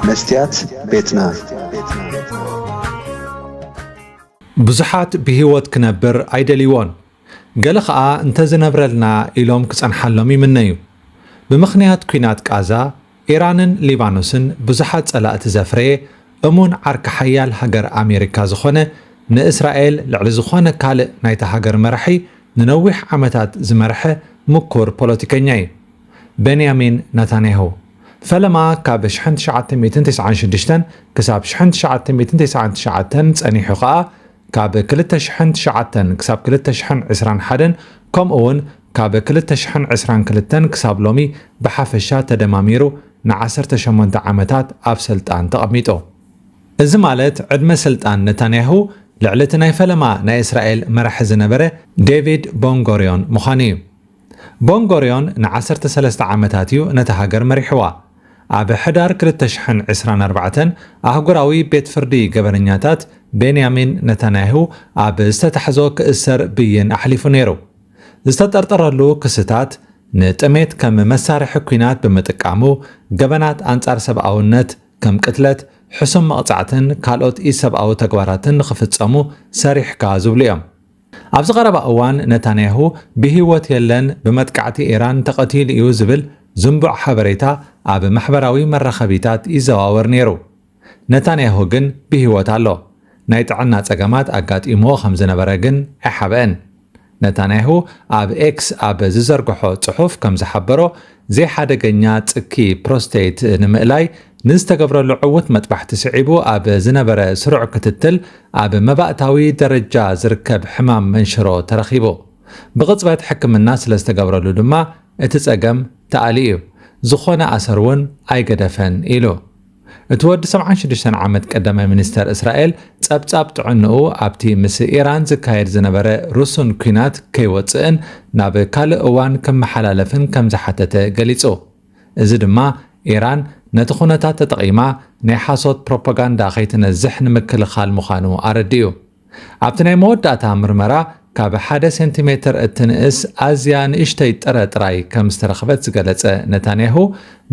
መስትያት ቤትና። ብዙሓት ብህይወት ክነብር ኣይደልይዎን። ገለ ኸኣ እንተዝነብረልና ኢሎም ክጸንሓሎም ይምነዩ። ብምኽንያት ኲናት ቃዛ፣ ኢራንን ሊባኖስን ብዙሓት ጸላእቲ ዘፍረየ እሙን ዓርኪ ሓያል ሃገር ኣሜሪካ ዝኾነ ንእስራኤል ልዕሊ ዝኾነ ካልእ ናይታ ሃገር መራሒ ንነዊሕ ዓመታት ዝመርሐ ምኩር ፖለቲከኛ እዩ። ቤንያሚን ነታንያሁ ፈለማ ካብ ሽሕን ትሽዓተ ሚእትን ተስዓን ሽዱሽተን ክሳብ ሽሕን ትሽዓተ ሚእትን ተስዓን ትሽዓተን ጸኒሑ ኸኣ ካብ ክልተ ሽሕን ትሽዓተን ክሳብ ክልተ ሽሕን ዕስራን ሓደን ከምኡ እውን ካብ ክልተ ሽሕን ዕስራን ክልተን ክሳብ ሎሚ ብሓፈሻ ተደማሚሩ ንዓሰርተ ሸሞንተ ዓመታት ኣብ ስልጣን ተቐሚጡ። እዚ ማለት ዕድመ ስልጣን ነታንያሁ ልዕሊ እቲ ናይ ፈለማ ናይ እስራኤል መራሒ ዝነበረ ዴቪድ ቦንጎርዮን ምዃኑ እዩ። ቦንጎርዮን ንዓሰርተ ሰለስተ ዓመታት እዩ ነታ ሃገር መሪሕዋ። ኣብ ሕዳር ክልተ ሽሕን ዕስራን ኣርባዕተን ኣህጉራዊ ቤት ፍርዲ ገበነኛታት ቤንያሚን ነታንያሁ ኣብ ዝተታሕዞ ክእሰር ብይን ኣሕሊፉ ነይሩ። ዝተጠርጠረሉ ክስታት ንጥሜት ከም መሳርሒ ኲናት ብምጥቃሙ ገበናት ኣንጻር ሰብኣውነት ከም ቅትለት፣ ሕሱም መቕጻዕትን ካልኦት ኢሰብኣዊ ተግባራትን ንኽፍጸሙ ሰሪሕካ ዝብሉ እዮም። ኣብዚ ቀረባ እዋን ነታንያሁ ብህይወት የለን፣ ብመጥቃዕቲ ኢራን ተቐቲሉ እዩ ዝብል ዝንቡዕ ሓበሬታ ኣብ ማሕበራዊ መራኸቢታት ይዘዋወር ነይሩ። ነታንያሁ ግን ብህይወት ኣሎ። ናይ ጥዕና ጸገማት ኣጋጢምዎ ከም ዝነበረ ግን ኣይሓብአን። ነታንያሁ ኣብ ኤክስ ኣብ ዝዘርግሖ ጽሑፍ ከም ዝሓበሮ፣ ዘይሓደገኛ ጽኪ ፕሮስቴት ንምእላይ ንዝተገብረሉ ዕዉት መጥባሕቲ ስዒቡ ኣብ ዝነበረ ስሩዕ ክትትል ኣብ መባእታዊ ደረጃ ዝርከብ ሕማም መንሽሮ ተረኺቡ። ብቕጽበት ሕክምና ስለ ዝተገብረሉ ድማ እቲ ጸገም ተኣልዩ እዩ። ዝኾነ ኣሰር እውን ኣይገደፈን ኢሉ። እቲ ወዲ ሰብዓን ሽዱሽተን ዓመት ቀዳማይ ሚኒስተር እስራኤል ጸብጻብ ጥዕንኡ ኣብቲ ምስ ኢራን ዝካየድ ዝነበረ ርሱን ኲናት ከይወጽእን ናብ ካልእ እዋን ክመሓላለፍን ከም ዝሓተተ ገሊጹ። እዚ ድማ ኢራን ነቲ ኩነታት ተጠቒማ ናይ ሓሶት ፕሮፓጋንዳ ከይትነዝሕ ንምክልኻል ምዃኑ ኣረዲኡ። ኣብቲ ናይ መወዳእታ ምርመራ ካብ ሓደ ሴንቲሜትር እትንእስ ኣዝያ ንእሽተይ ጥረ ጥራይ ከም ዝተረኽበት ዝገለጸ ነታንያሁ፣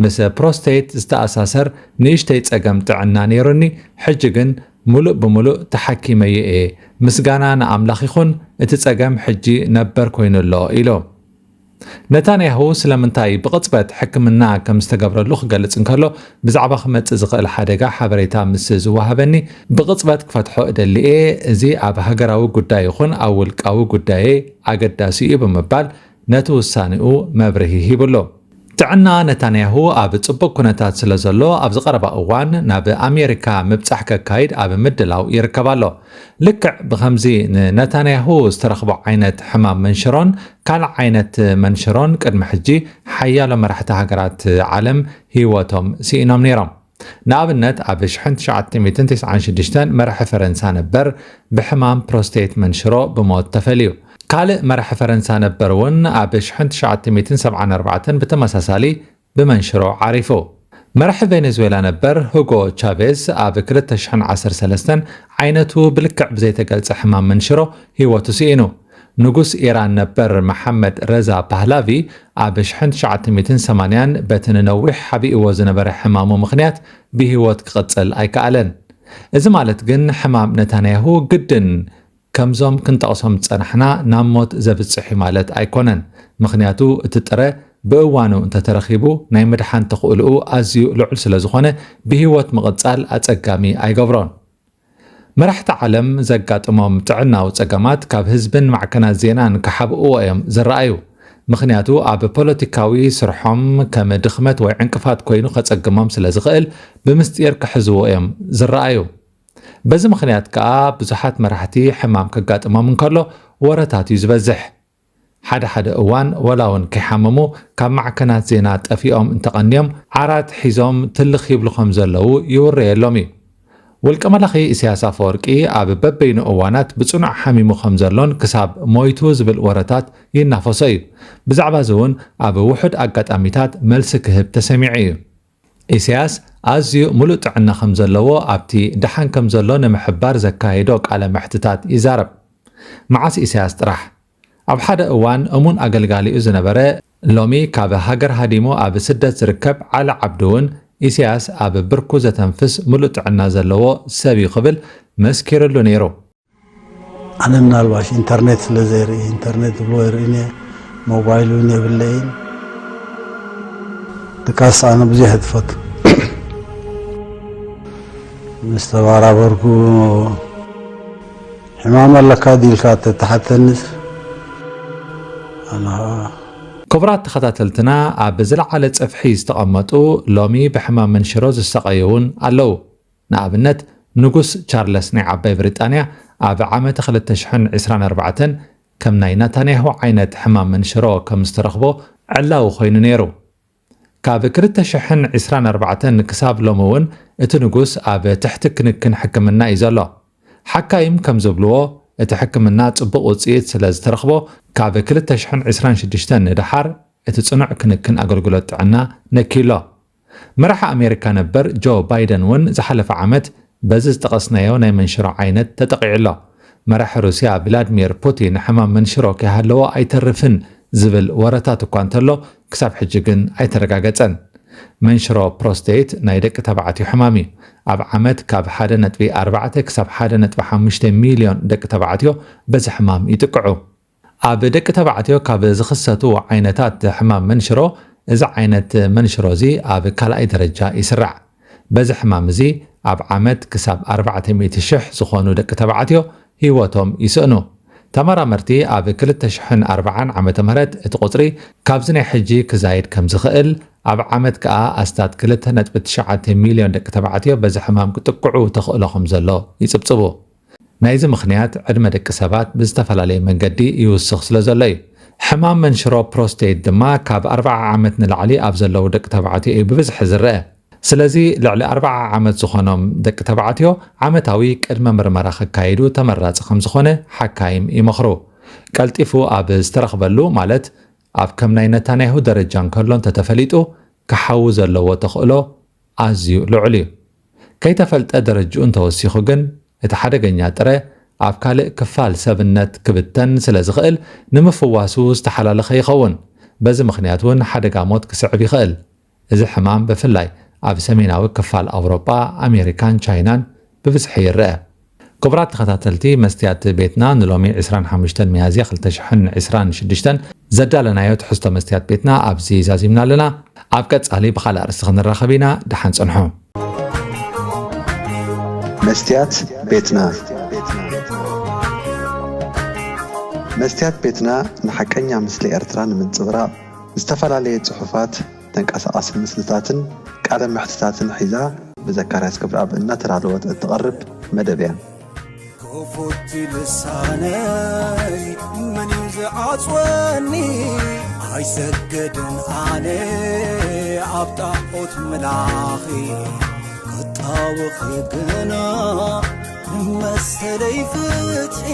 ምስ ፕሮስቴት ዝተኣሳሰር ንእሽተይ ጸገም ጥዕና ነይሩኒ፣ ሕጂ ግን ምሉእ ብምሉእ ተሓኪመዮ እየ። ምስጋና ንኣምላኽ ይኹን፣ እቲ ጸገም ሕጂ ነበር ኮይኑ ኣሎ ኢሉ። ነታንያሁ ስለምንታይ ብቕጽበት ሕክምና ከም ዝተገብረሉ ክገልጽ እንከሎ፣ ብዛዕባ ክመጽእ ዝኽእል ሓደጋ ሓበሬታ ምስ ዝወሃበኒ ብቕጽበት ክፈትሖ እደሊ እየ። እዚ ኣብ ሃገራዊ ጉዳይ ይኹን ኣብ ውልቃዊ ጉዳየይ ኣገዳሲ እዩ ብምባል ነቲ ውሳኔኡ መብርሂ ሂብሉ። ጥዕና ነታንያሁ ኣብ ጽቡቕ ኩነታት ስለ ዘሎ፣ ኣብዚ ቀረባ እዋን ናብ ኣሜሪካ ምብጻሕ ከካይድ ኣብ ምድላው ይርከብ ኣሎ። ልክዕ ብኸምዚ ንነታንያሁ ዝተረኽቦ ዓይነት ሕማም መንሽሮን ካልእ ዓይነት መንሽሮን ቅድሚ ሕጂ ሓያሎ መራሕቲ ሃገራት ዓለም ህይወቶም ስኢኖም ነይሮም። ንኣብነት ኣብ ሽሕን ትሽዓተ ሚእትን ተስዓን ሽዱሽተን መራሒ ፈረንሳ ነበር ብሕማም ፕሮስቴት መንሽሮ ብሞት ተፈልዩ። ካልእ መራሒ ፈረንሳ ነበር እውን ኣብ ሽሕን ትሽዓተ ሚእትን ሰብዓን ኣርባዕተን ብተመሳሳሊ ብመንሽሮ ዓሪፉ። መራሒ ቬኔዙዌላ ነበር ሁጎ ቻቬዝ ኣብ ክልተ ሽሕን ዓሰርተ ሰለስተን ዓይነቱ ብልክዕ ብዘይተገልጸ ሕማም መንሽሮ ህይወቱ ስኢኑ። ንጉስ ኢራን ነበር መሓመድ ረዛ ፓህላቪ ኣብ ሽሕን ትሽዓተ ሚእትን ሰማንያን በቲ ንነዊሕ ሓቢእዎ ዝነበረ ሕማሙ ምኽንያት ብህይወት ክቕጽል ኣይከኣለን። እዚ ማለት ግን ሕማም ነታንያሁ ግድን ከምዞም ክንጠቕሶም ዝጸናሕና ናብ ሞት ዘብጽሕ እዩ ማለት ኣይኮነን። ምኽንያቱ እቲ ጥረ ብእዋኑ እንተተረኺቡ ናይ ምድሓን ተኽእልኡ ኣዝዩ ልዑል ስለ ዝኾነ ብህይወት ምቕጻል ኣጸጋሚ ኣይገብሮን። መራሕቲ ዓለም ዘጋጥሞም ጥዕናዊ ጸገማት ካብ ህዝብን ማዕከናት ዜናን ክሓብእዎ እዮም ዝረኣዩ። ምኽንያቱ ኣብ ፖለቲካዊ ስርሖም ከም ድኽመት ወይ ዕንቅፋት ኮይኑ ከጸግሞም ስለ ዝኽእል ብምስጢር ክሕዝዎ እዮም ዝረኣዩ። በዚ ምኽንያት ከኣ ብዙሓት መራሕቲ ሕማም ከጋጥሞም እንከሎ ወረታት እዩ ዝበዝሕ። ሓደ ሓደ እዋን ወላ እውን ከይሓመሙ ካብ ማዕከናት ዜና ጠፊኦም እንተቐንዮም ዓራት ሒዞም ትልኽ ይብሉ ከም ዘለዉ ይውረየሎም እዩ። ውልቀ መላኺ ኢሳያስ ኣፈወርቂ ኣብ በበይኑ እዋናት ብጽኑዕ ሓሚሙ ከም ዘሎን ክሳብ ሞይቱ ዝብል ወረታት ይናፈሶ እዩ። ብዛዕባ እዚ እውን ኣብ ውሑድ ኣጋጣሚታት መልሲ ክህብ ተሰሚዑ እዩ። ኢሳያስ ኣዝዩ ምሉእ ጥዕና ከም ዘለዎ ኣብቲ ደሓን ከም ዘሎ ንምሕባር ዘካየዶ ቃለ መሕትታት ይዛረብ። መዓስ ኢሳያስ ጥራሕ? ኣብ ሓደ እዋን እሙን ኣገልጋሊኡ ዝነበረ ሎሚ ካብ ሃገር ሃዲሙ ኣብ ስደት ዝርከብ ዓሊ ዓብዱ እውን ኢሳያስ ኣብ ብርኩ ዘተንፍስ ምሉእ ጥዕና ዘለዎ ሰብ እዩ ክብል መስኪርሉ ነይሩ። ኣነ ምናልባሽ ኢንተርኔት ስለ ዘይርኢ፣ ኢንተርኔት ዝብሎ ይርእን እየ፣ ሞባይል እውን የብለይን። ድቃስ ኣነ ብዙሕ እየ ዝፈቱ። ምስ ተባራበርኩ፣ ሕማም ኣለካ ድዩ ኢልካ ተተሓተንስ፣ ኣነ ኸኣ ክቡራት ተኸታተልትና፣ ኣብ ዝለዓለ ጽፍሒ ዝተቐመጡ ሎሚ ብሕማም መንሽሮ ዝሰቐዩ እውን ኣለዉ። ንኣብነት፣ ንጉስ ቻርለስ ናይ ዓባይ ብሪጣንያ ኣብ ዓመተ ክልተ ሽሕን ዕስራን ኣርባዕተን ከም ናይ ናታንያሁ ዓይነት ሕማም መንሽሮ ከም ዝተረኽቦ ዕላዊ ኮይኑ ነይሩ። ካብ ክልተ ሽሕን ዕስራን ኣርባዕተን ክሳብ ሎሚ እውን እቲ ንጉስ ኣብ ትሕቲ ክንክን ሕክምና እዩ ዘሎ። ሓካይም ከም ዝብልዎ፣ እቲ ሕክምና ጽቡቕ ውጽኢት ስለ ዝተረኽቦ፣ ካብ ክልተ ሽሕን ዕስራን ሽዱሽተን ንደሓር እቲ ጽኑዕ ክንክን ኣገልግሎት ጥዕና ነክዩ ኣሎ። መራሒ ኣሜሪካ ነበር ጆ ባይደን እውን ዝሓለፈ ዓመት በዚ ዝጠቐስናዮ ናይ መንሽሮ ዓይነት ተጠቒዑ ኣሎ። መራሒ ሩስያ ቭላድሚር ፑቲን ሕማም መንሽሮ ከይሃለዎ ኣይተርፍን ዝብል ወረታት እኳ እንተሎ፣ ክሳብ ሕጂ ግን ኣይተረጋገጸን። መንሽሮ ፕሮስቴት ናይ ደቂ ተባዕትዮ ሕማም እዩ። ኣብ ዓመት ካብ ሓደ ነጥቢ ኣርባዕተ ክሳብ ሓደ ነጥቢ ሓሙሽተ ሚልዮን ደቂ ተባዕትዮ በዚ ሕማም ይጥቅዑ። ኣብ ደቂ ተባዕትዮ ካብ ዝኽሰቱ ዓይነታት ሕማም መንሽሮ፣ እዚ ዓይነት መንሽሮ እዚ ኣብ ካልኣይ ደረጃ ይስራዕ። በዚ ሕማም እዚ ኣብ ዓመት ክሳብ ኣርባዕተ ሚእቲ ሽሕ ዝኾኑ ደቂ ተባዕትዮ ህይወቶም ይስእኑ። ተመራመርቲ ኣብ ክልተ ሽሕን ኣርባዓን ዓመተ ምህረት እቲ ቁጽሪ ካብዚ ናይ ሕጂ ክዛይድ ከም ዝኽእል፣ ኣብ ዓመት ከኣ ኣስታት ክልተ ነጥቢ ትሽዓተ ሚልዮን ደቂ ተባዕትዮ በዚ ሕማም ክጥቅዑ ተኽእሎ ከም ዘሎ ይጽብጽቡ። ናይዚ ምኽንያት ዕድመ ደቂ ሰባት ብዝተፈላለየ መንገዲ ይውስኽ ስለ ዘሎ እዩ። ሕማም መንሽሮ ፕሮስቴት ድማ ካብ ኣርብዓ ዓመት ንላዕሊ ኣብ ዘለዉ ደቂ ተባዕትዮ እዩ ብብዝሒ ዝረአ። ስለዚ ልዕሊ ኣርብዓ ዓመት ዝኾኖም ደቂ ተባዕትዮ ዓመታዊ ቅድመ ምርመራ ከካይዱ ተመራጺ ከም ዝኾነ ሓካይም ይመኽሩ። ቀልጢፉ ኣብ ዝተረኽበሉ፣ ማለት ኣብ ከም ናይ ነታንያሁ ደረጃ እንከሎ እንተተፈሊጡ፣ ክሓዊ ዘለዎ ተኽእሎ ኣዝዩ ልዑል እዩ። ከይተፈልጠ ደረጅኡ እንተወሲኹ ግን፣ እቲ ሓደገኛ ጥረ ኣብ ካልእ ክፋል ሰብነት ክብተን ስለ ዝኽእል፣ ንምፍዋሱ ዝተሓላለኸ ይኸውን። በዚ ምኽንያት እውን ሓደጋ ሞት ክስዕብ ይኽእል። እዚ ሕማም ብፍላይ ኣብ ሰሜናዊ ክፋል ኣውሮጳ፣ ኣሜሪካን ቻይናን ብብዝሒ ይረአ። ክቡራት ተኸታተልቲ መስትያት ቤትና፣ ንሎሚ ዕስራን ሓሙሽተን ሚያዝያ ክልተ ሽሕን ዕስራን ሽዱሽተን ዘዳለናዮ ትሕዝቶ መስትያት ቤትና ኣብዚ ዛዚምና ኣለና። ኣብ ቀጻሊ ብኻልእ ኣርእስቲ ክንራኸብ ኢና። ደሓን ጽንሑ። መስትያት ቤትና። መስትያት ቤትና ንሓቀኛ ምስሊ ኤርትራ ንምንጽብራቕ፣ ዝተፈላለየ ጽሑፋት፣ ተንቀሳቓሲ ምስልታትን ቃለ መሕትታትን ሒዛ ብዘካርያስ ክብረኣብ እናተዳለወት እትቐርብ መደብ እያ። ክፉት ልሳነይ መን እዩ ዝዓጽወኒ? ኣይሰግድን ኣነ ኣብ ጣዖት ምላኺ፣ ክጣወኺ ግና መሰለይ ፍትሒ።